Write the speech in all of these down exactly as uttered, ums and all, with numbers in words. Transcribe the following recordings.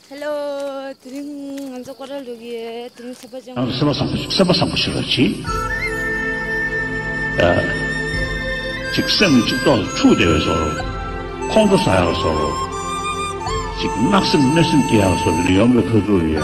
ཧེ་ལོ། དེ་རིང་ང་ཚོ་སྐོར་ར་ལུག་ཡོད། དེ་རིང་སེམས་པ་ཅན། ཨ། སེམས་པ་བཟང་པོ་ཞིག་སེམས་པ་བཟང་པོ་ཞིག་ར་གྱིས། ཨ། ཅིག་སེམས་ཅིག་ཏོག་འཁྲུག་བསྡད་པའི་བཟོ་འདྲ། ཁོང་ཁྲོ་ཟ་ཡག་བཟོ་འདྲ། ཅིག་གནག་སེམས་གནོད་སེམས་སྐྱེ་ཡག་བཟོ་འདྲ་ཡོང་བའི་ཁ་ཐུག་ཡ།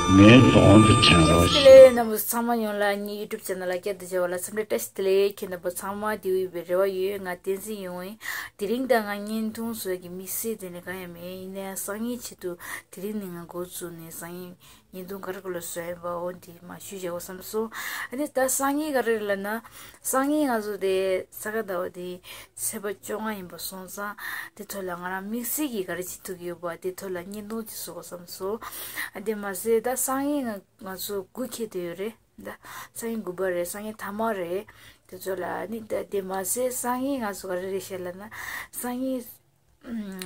ངའི་གདོང་དེ་དྲན་རོགས་ཤིག། ལས་རྣམ་པ་ཚང་མ་ཡོངས་ལ་ངའི་ཡུ་ཊུབ་ཆེ་ནལ་ལ་བསྐྱར་དུ་མཇལ་བ་ལ་འཚམས་འདྲི་བཀྲ་ཤིས་བདེ་ལེགས། ཁྱེད་རྣམ་པ་ཚང་མ་བདེ་པོ་ཡོད་པའི་རེ་བ་ཡོད། ང་བསྟན་འཛིན་ཡོང་ཡིན། དེ་རིང་ད་ང་བརྙན་ཐུང་བཟོ་ཡག་གི་དམིགས་བསལ་དེ་ནི་གང་ཡང་མེད། ཡིན་ནའི་སང་ཉིན་ཆེད་དུ་དེ་རིང་ནས་ང་འགོ་བཙུགས་ནས་སང་ཉིན་བརྙན་ཐུང་ག་རེ་ག་ལ་བཟོ་ཡིན་པ་འོ་འདི་མ་ཞུས་བྱེད་དགོས་བསམ་སོང་། ཨ་ནི་ད་སང་ཉིན་ག་རེ་རེད་ལབ་ན། སང་ཉིན་ང་ཚོ་དེ་ས་ག་ཟླ་བ་དེ་ཚེས་པ་བཅོ་ལྔ་ཡིན་པ་སོང་ཙང་། དེ་ཐོག་ལ་ང་རང་དམིགས་བསལ་གྱིས་ག་རེ་བྱེད་ཐུབ་ཀྱི་ཡོད་པ་དེ་ཐོག་ལ་བརྙན་ཐུང་ཅིག་བཟོ་དགོས་བསམ་སོང་། ཨ་དེ་མ་ཟད་ད་སང་ཉིན་ང་ང་ཚོ་དགུ་འཁེལ་དུ་ཡོད་རེད། ད་སང་ཉིན་དགུ་པ་རེད། སང་ཉིན་ཐ་མ་རེད། དེ་ཚོ་ལ་ནི་ད་དེ་མ་ཟད་སང་ཉིན་ང་ཚོ་ག་རེ་རེད་ཤག་ལབ་ན། སང་ཉིན་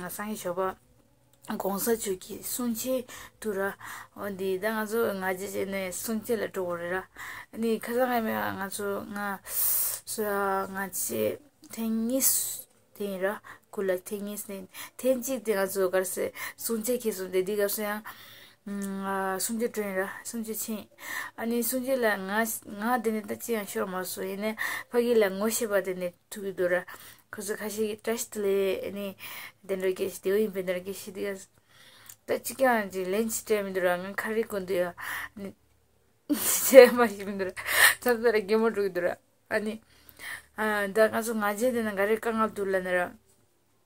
སང་ཉིན་ཞོགས་པ་གོང་ས་མཆོག་གི་གསུང་ཆོས་འདུག་ར། འོ་འདི་ད་ང་ཚོ་ང་རྒྱལ་བྱས་ནས་གསུང་ཆོས་ལ་འགྲོ་དགོས་རེད་ར། ཨ་ནི་ཁ་སང་ང་ང་ཚོ་ང་སོ་ཡ་ང་ཆེ་ཐེངས་གཉིས། དེ་ཡིན་ར། སྐུ་ལ་ཐེངས་གཉིས་ནས་ཐེངས་གཅིག་དེ་ང་ཚོ་ག་རེ་ཟེར་གསུང་ཆོས་ཁེལ་སོང་། དེ་དུས་སྐབས་སུ་ཡང་ཨ་གསུང་ཆོས་སྒྲོན་ར། གསུང་ཆོས་ཕྱིན། ཨ་ནི་གསུང་ཆོས་ལ་ང་ང་དེ་ནས་ད་ཅི་ཡང་ཤོར་མ་སོང་། ཡིན་ནའི་ཕ་གི་ལ་ངོ་ཤེས་པ་དེ་ནས་ཐུག་གི་འདུག་ར། ཁོ་ཚོ་ཁ་ཤས་ཀྱིས་བཀྲ་ཤིས་བདེ་ལེགས། ཨ་ནི་དེ་འདྲ་སྐད་ཆ་དེ་བོ་ཡིན་པའི་འདྲ་སྐད་ཆ་དེ་ག་ད་གཅིག་ཀྱང་ཅིག་ལན་ཅིག་སྤྲད་མི་འདུག་ར། ང་ཁ་རི་ཀུན་ཏུ་ཡ་ཨ་ནི་བྱས་མ་ཤེས་མི་འདུག་ར། ད་ལྟ་ར་གད་མོ་འགྲོ་གི་འདུག་ར། ཨ་ནི། ཨ། ད་ང་ཚོ་ང་རྒྱལ་དེ་ན་ག་རེ་དཀའ་ངལ་འདུག་ལབ་ན་ར།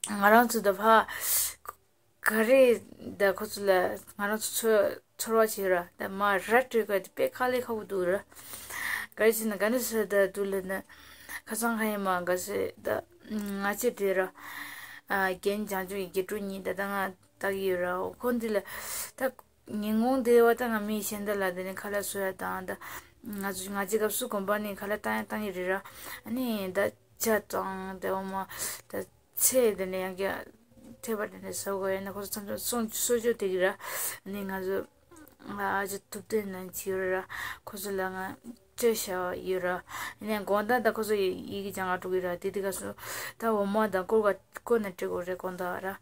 ང་རང་ཚོ་ད་ཕ། ག་རེ་ད་ཁོ་ཚོ་ལ་ང་རང་ཚོ་ཚོ་ཚོར་བ་བྱེད་ར། ད་མ་ར་སྤྲོད་ག་དེ་དཔེ་དཀའ་ལས་ཁག་པོ་འདུག་ར། ག་རེ་བྱས་ན་ག་ནས་བཟོས་ད་འདུག་ལབ་ན། ཁ་སང་ཁ་ཡིན་མ་ག་ཚོད་ད་ང་ཚོ་དེ་ར། ཨ། རྒན་བྱང་ཆུབ་ཀྱི་དགེ་ཕྲུག་གཉིས་ད་ལྟ་ང་ལྟ་གི་ཡོད་ར། འོ་ཁོང་འདི་ལ་ད། ཉིན་གུང་དེ་བ་ད་ང་མི་གཞན་དག་ལ་དེ་ནས་ཁ་ལག་བཟོ་ཡ་དང་ད། ང་ཚོ་ང་ཚོའི་སྐབས་སུ་དགོན་པ་ནས་ཁ་ལག་བཏང་ཡ་བཏང་ཡི་རེད་ར། ཨ་ནི་ད་ཇ་དང་དེ་བ་མ་ད་ཚལ་དེ་ནས་ཡང་བསྐྱར་ཐེབས་པ་དེ་ནས་བཟོ་དགོས་ཡ་ན་ཁོ་ཚོ་མཚམས་མཚམས་གསོ་སྐྱོང་དེ་གི་ར། ཨ་ནི་ང་ཚོ་ཨ་ཅག་ཐུབ་བསྟན་ནང་བྱིས་ཡོད་ར། ཁོ་ཚོ་ལ་ང་སྤྲད་བཞག་ཡོད་ར། ཨ་ནི་དགོང་དག་ད་ཁོ་ཚོ་ཡི་གེ་སྦྱང་ག་འགྲོ་གི་ར། དེ་དུས་སྐབས་སུ་ད་འོ་མ་དང་སྐོར་ག་སྐོར་ནས་སྤྲད་དགོས་རེད་དགོང་དག་ར།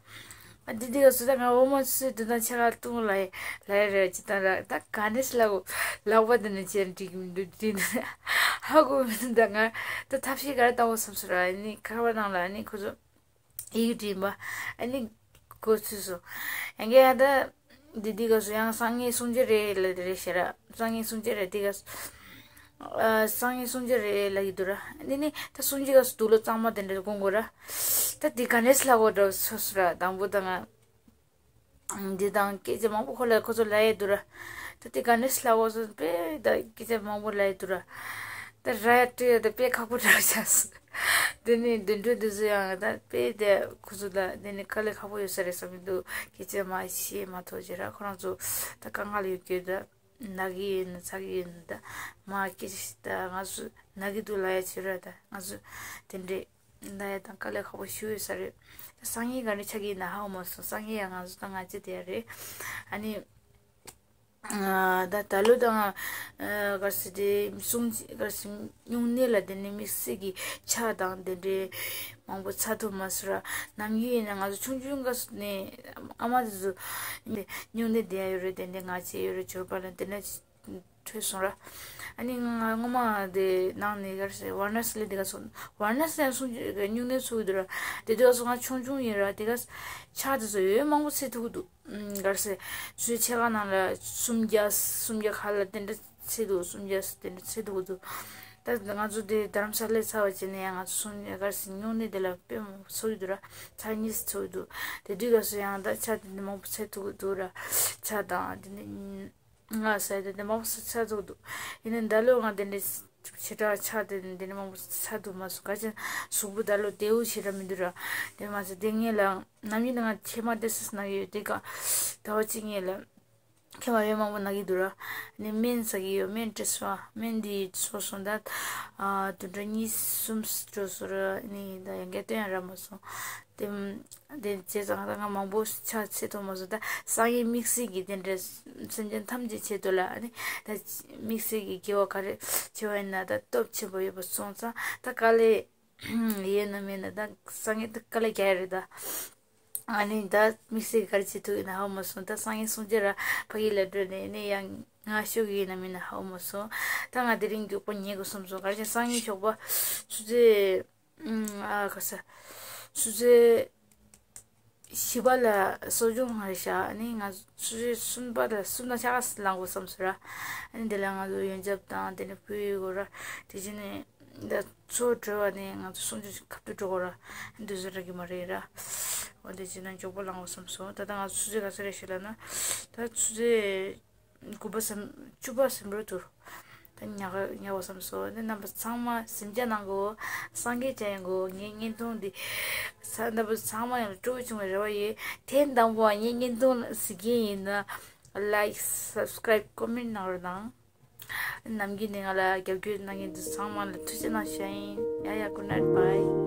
ཨ་འདི་འདི་ག་སུ་ད་ང་འོ་མ་སུས་འདི་དང་ཕྱེད་ཀ་བཏུང་ལ་ལ་རེ་ཅི་ད་ར་ད་ག་ནས་ལ་གོ་ལག་པ་འདི་ནས་ཅེར་འགྲིག་མི་འདུག་འདི་ནས་ཧ་གོ་མི་འདུག་ད་ང་ད་ཐབས་ཤེས་ག་རེ་བཏང་བ་བསམ་སོང་ར། ཨ་ནི་ཁ་པར་ནང་ལ་ཨ་ནི་ཁོ་ཚོ་ཡི་གེ་བྲིས་པ་ཨ་ནི་གོ་ཚུལ་སོང་། ཡང་གི་ཡང་ད་འདི་འདི་ག་སུ་ཡང་སང་ཉིན་གསུང་ཆོས་རེད་ལ་རེད་ཤེས་ར། སང་ཉིན་གསུང་ཆོས་རེད་འདི་ག་སུ། ཨ། སང་ཉིན་གསུང་ཆོས་རེད་ལབ་ཀྱི་འདུག་ར། འདི་ནི་ད་གསུང་ཆོས་སྐབས་སུ་དུག་ལོག་གཙང་མ་དེ་འདྲ་སྐོང་དགོས་ར། ད་འདི་ག་ནས་ལབ་དགོས་འདྲ་སོ་སོ་ར། དང་པོ་ད་ང་འདི་དང་སྐད་ཆ་མང་པོ་ཁོ་ལ་ཁོ་ཚོ་ལབ་ཡས་འདུག་ར། ད་འདི་ག་ནས་ལབ་དགོས་སོ་དཔེ་ད་སྐད་ཆ་མང་པོ་ལབ་ཡས་འདུག་ར། ད་ར་ཡ་སྤྲོད་ཡ་ད་དཔེ་ཁག་པོ་འདྲ་ཆགས་སོང་། དེ་ནས་དུད་འགྲོ་འདི་ཚོ་ཡང་ད་དཔེ་དེ་ཁོ་ཚོ་ད་དེ་ནས་དཀའ་ལས་ཁག་པོ་ཡོད་ས་རེད་བསམ་གྱི་འདུག་སྐད་ཆ་མ་བཤད་མ་ཐུབ་བྱས་ར། ཁོ་རང་ཚོ་ད་དཀའ་ངལ་ཡོད་ཀྱི་ད། ན་གི་ཡིན་ན་ཚ་གི་ཡིན་ན་ད་མ་སྐད་ཆ་ད་ང་ཚོ་ན་གི་འདུག་ལབ་ཡ་བྱེད་ར། ད་ང་ཚོ་དེ་འདྲས་ལབ་ཡ་དང་དཀའ་ལས་ཁག་པོ་ཞེ་པོ་ཡོད་ས་རེད། ད་སང་ཉིན་ག་རེ་ཆགས་ཀྱི་ཡིན་ན་ཧ་གོ་མ་སོང་། སང་ཉིན་ཡང་ང་ཚོ་ད་ང་ཚོ་དེ་ཡ་རེད། ཨ་ནི་ཨ་ད་ད་ལོ་དང་ཨ་ག་རེ་ཟེར་དེ་གསུང་ག་རེ་ཟེར་སྨྱུང་གནས་ལ་དེ་ནས་དམིགས་བསལ་གྱི་ཕྱག་དང་དེ་འདྲས་མང་པོ་ཚར་ཐུབ་མ་སོང་ར། ནམ་རྒྱུན་ཡིན་ན་ང་ཚོ་ཆུང་ཆུང་སྐབས་ནས་ཨ་མ་དེ་ཚོ་སྨྱུང་གནས་བསྡད་ཡ་ཡོད་རེད། དེ་འདྲས་ང་བྱས་ཡོད་རེད། འབྱོར་པ་ལ་དེ་འདྲས་འཕྲོད་སོང་ར། ཨ་ནི་ང་སྔོན་མ་དེ་ནང་ནས་ག་རེ་ཟེར་ཝཱ་ར་ཎ་སི་ལ་དེ་ག་སོང་། ཝཱ་ར་ཎ་སི་ཡང་སུ་སྨྱུང་གནས་ཚུགས་འདུག་ར། དེ་དུས་སུ་ང་ཆུང་ཆུང་ཡིན་ར། དེ་ག་ཕྱག་དེ་ཚོ་ཡོད་མང་པོ་འཚལ་ཐུབ་ཀྱི་འདུག་ག་རེ་ཟེར་ཚུར་ཕྱེད་ཀ་ནང་ལ་སུམ་བརྒྱ་སུམ་བརྒྱ་ཁ་ལ་དེ་འདྲ་འཚལ་འདུག་སུམ་བརྒྱ་དེ་འདྲ་འཚལ་ཐུབ་ཀྱི་འདུག་ད་ང་ཚོ་དེ་རྡ་རམ་ས་ལ་ཚར་བ་བྱས་ནས་ཡང་ང་ཚོ་སུམ་བརྒྱ་ག་རེ་ཟེར་སྨྱུང་གནས་དེ་ལ་དཔེ་མང་པོ་ཚུགས་ཀྱི་འདུག་ར། ཚར་གཉིས་ཚུགས་ཀྱི་འདུག་དེ་དུས་སྐབས་སུ་ཡང་ད་ཕྱག་དེ་འདྲ་མང་པོ་འཚལ་ཐུབ་ཀྱི་འདུག་ར། ཕྱག་དང་དེ་འདྲ། ང་ཟེར་དེ་འདི་མང་པོ་ཚར་ཚར་འདུག་ཡིན་ནའི་ད་ལོ་ང་དེ་འདྲའི་ཞེ་དྲག་ཆགས་དེ་འདི་འདྲ་མང་པོ་ཚར་འདུག་མ་སོང་། ག་ཅི་གཟུགས་པོ་ད་ལོ་བདེ་པོ་ཞེ་དྲག་མི་འདུག་ར། དེ་མ་ཟད་དེ་ངས་ལ་ནམ་ཡིན་ན་ང་ཆེ་མ་དེ་སུ་ན་ཡོད་དེ་ག་ཟླ་བ་གཅིག་ངས་ལ་ཁྱེད་མ་ཡོད་མང་པོ་ན་གི་འདུག་ར། ནི་སྨན་ཟ་གི་ཡོད། སྨན་སྤྲད་སོང་། སྨན་འདི་སོ་སོ་ད་ཨ་དུད་འགྲོ་གཉིས་གསུམ་འགྲོ་སོང་ར། ནི་ད་ཡང་བསྐྱར་སྟོན་ཡང་རག་མ་སོང་། དེ་དེ་བྱས་ཙང་ད་ང་མང་པོ་ཕྱག་འཚལ་ཐུབ་མ་སོང་། ད་སང་ཉིན་དམིགས་བསལ་གྱི་དེ་འདྲའི་སེམས་ཅན་ཐམས་ཅད་ཆེད་དུ་ལ་ཨ་ནི་ད་དམིགས་བསལ་གྱི་དགེ་བ་ག་རེ་བྱས་པ་ཡིན་ན་ད་སྟོབས་ཆེན་པོ་ཡོད་པ་སོང་ཙང་ད་དཀའ་ལས་ཡོད་ན་མེད་ན་ད་སང་ཉིན་ད་དཀའ་ལས་རྒྱག་ཡ་རེད་ད། ཨ་ནི་ད་དམིགས་བསལ་ག་རེ་བྱེད་ཐུབ་ཡིན་ན་ཧ་གོ་མ་སོང་། ད་སང་ཉིན་གསུང་ཆོས་ར་ཕ་གི་ལ་འགྲོ་ནས་ནི་ཡང་ང་ཤོག་གི་ཡིན་ན་མིན་ན་ཧ་གོ་མ་སོང་། ད་ང་དེ་རིང་མགྱོགས་པོ་ཉལ་དགོས་བསམ་སོང་། ག་རེ་བྱས་སང་ཉིན་ཞོགས་པ་ཆུ་ཚོད་ཨ་ག་ས་ཆུ་ཚོད་བཞི་པ་ལ་གསོ་སྦྱོང་ང་རེ་བཞག་ཨ་ནི་ང་ཆུ་ཚོད་གསུམ་པ་ལ་གསུམ་དང་ཕྱེད་ཀ་ལངས་དགོས་བསམ་སོང་ར། ཨ་ནི་དེ་ལ་ང་ཚོ་ཡོན་ཆབ་དང་དེ་ནས་ཕུལ་དགོས་ར། དེ་བྱས་ནས་ད་ཚོ་བགྲོད་པ་ནས་ང་ཚོ་གསུང་ཆོས་ཁ་ཐུག་འགྲོ་དགོས་ར། འདི་བཟོ་ར་གི་མ་རེད་ར། འོ་དེ་བྱས་ན་མགྱོགས་པོ་ལངས་དགོས་བསམ་སོང་། ད་ལྟ་ང་ཚོ་ཆུ་ཚོད་ག་ཚོད་རེད་ཤག་ལབ་ན། ད་ཆུ་ཚོད་དགུ་པ་ཟིན་བཅུ་པ་ཟིན་འགྲོ་འདུག་ད་ཉལ་ག་ཉལ་དགོས་བསམ་སོང་། ཨ་ནི་རྣམ་པ་ཚང་མ་གཟིམ་འཇག་གནང་དགོས། སངས་རྒྱས་བྱ་ཡང་དགོས། ངའི་བརྙན་ཐུང་འདི་ས་རྣམ་པ་ཚང་མ་ཡང་སྤྲོ་བོ་བྱུང་བའི་རེ་བ་ཡོད། ཐེངས་དང་པོ་ངའི་བརྙན་ཐུང་གཟིགས་མཁན་ཡིན་ན་like subscribe comment གནང་རོགས་གནང་། ནམ་རྒྱུན་ནས་ང་ལ་རྒྱབ་སྐྱོར་གནང་མཁན་འདི་ཚང་མ་ལ་ཐུགས་རྗེ་གནང་ཞུ་ཡིན། ཡ་ཡ། Good night, bye.